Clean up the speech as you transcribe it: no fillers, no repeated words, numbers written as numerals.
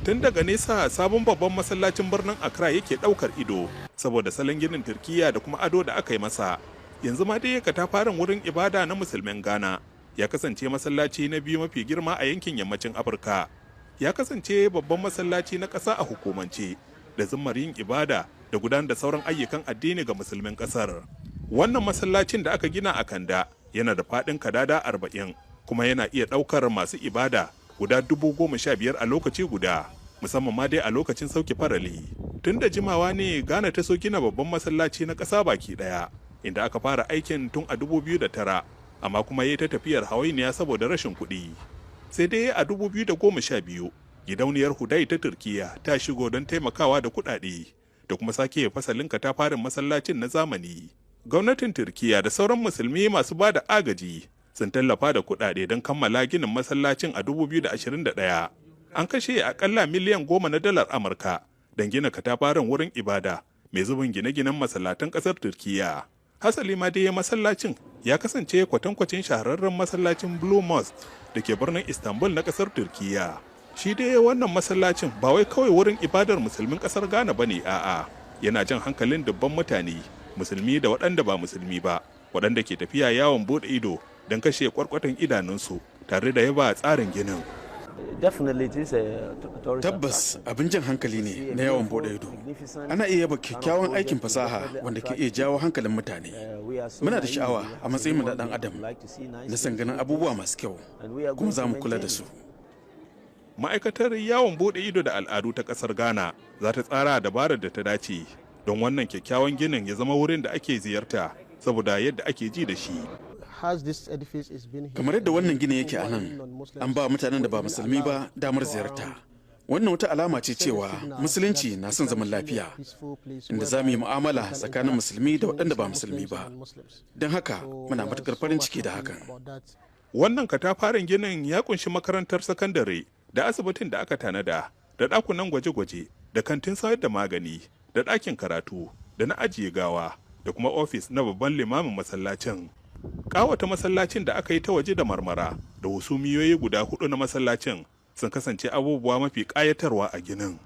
Tun daga nesa sabon babban masallacin birnin Accra yake daukar ido saboda salon ginin Turkiyya da kuma ado da aka yi masa. Yanzu ma dai katafaren wurin ibada na musulmin Ghana ya kasance masallaci na biyu mafi girma a yankin yammacin Afirka. Ya kasance babban masallaci na ƙasa a hukumance da zummar yin ibada da gudanar da sauran ayyukan addini ga musulmin ƙasar. Wannan masallacin da aka gina a Kanda yana da faɗin kadada 40 kuma yana iya ɗaukar masu ibada guda 15,000 a lokaci guda, musamman ma dai a lokacin sauke farali. Tun da jimawa ne Ghana ta so gina babban masallaci na ƙasa baki ɗaya, inda aka fara aikin tun a 2009, amma kuma ya ta tafiyar hawainiya saboda rashin kuɗi. Sai dai a 2012 gidauniyar Hudai ta Turkiya ta shigo don taimakawa da kuɗaɗe da kuma sake fasalin katafaren masallacin na zamani. Gwamnatin Turkiya da sauran musulmi masu ba da agaji sun tallafa da kuɗaɗe don kammala ginin masallacin a 2021. An kashe akalla miliyan 10 na dalar Amurka don gina katafaren wurin ibada mai zubin gine-ginen masallatan ƙasar Turkiya. Hasali ma dai masallacin ya kasance kwatankwacin shahararren masallacin Blue Mosque da ke birnin Istanbul na ƙasar Turkiya. Shi dai wannan masallacin ba wai kawai wurin ibadar musulmin ƙasar Ghana ba ne, a'a. Yana jan hankalin dubban mutane, musulmi da waɗanda ba musulmi ba, waɗanda ke tafiya yawon buɗe ido don kashe kwarkwatan idanunsu tare da yaba tsarin ginin. Tabbas abin jan hankali ne na yawon bude ido. Ana iya yaba kyakkyawan aikin fasaha wanda ke iya jawo hankalin mutane. Muna da sha'awa a matsayin mu na dan adam na san ganin abubuwa masu kyau, kuma za mu kula da su. Ma'aikatar yawon bude ido da al'adu ta kasar Ghana za ta tsara dabarar da ta dace don wannan kyakkyawan ginin ya zama wurin da ake ziyarta saboda yadda ake ji da shi. Kamar yadda wannan gini yake a nan, an ba mutanen da ba musulmi ba damar ziyarta. Wannan wata alama ce cewa musulunci na son zaman lafiya, inda za mu yi mu'amala tsakanin musulmi da waɗanda ba musulmi ba. Don haka muna matuƙar farin ciki da hakan. Wannan katafaren ginin ya kunshi makarantar sakandare da asibitin da aka tanada da ɗakunan gwaje-gwaje da kantin sayar da magani da ɗakin karatu da na ajiye gawa da kuma ofis na babban limamin masallacin. Ƙawata masallacin da aka yi ta waje da marmara da husumiyoyi guda hudu na masallacin sun kasance abubuwa mafi ƙayatarwa a ginin.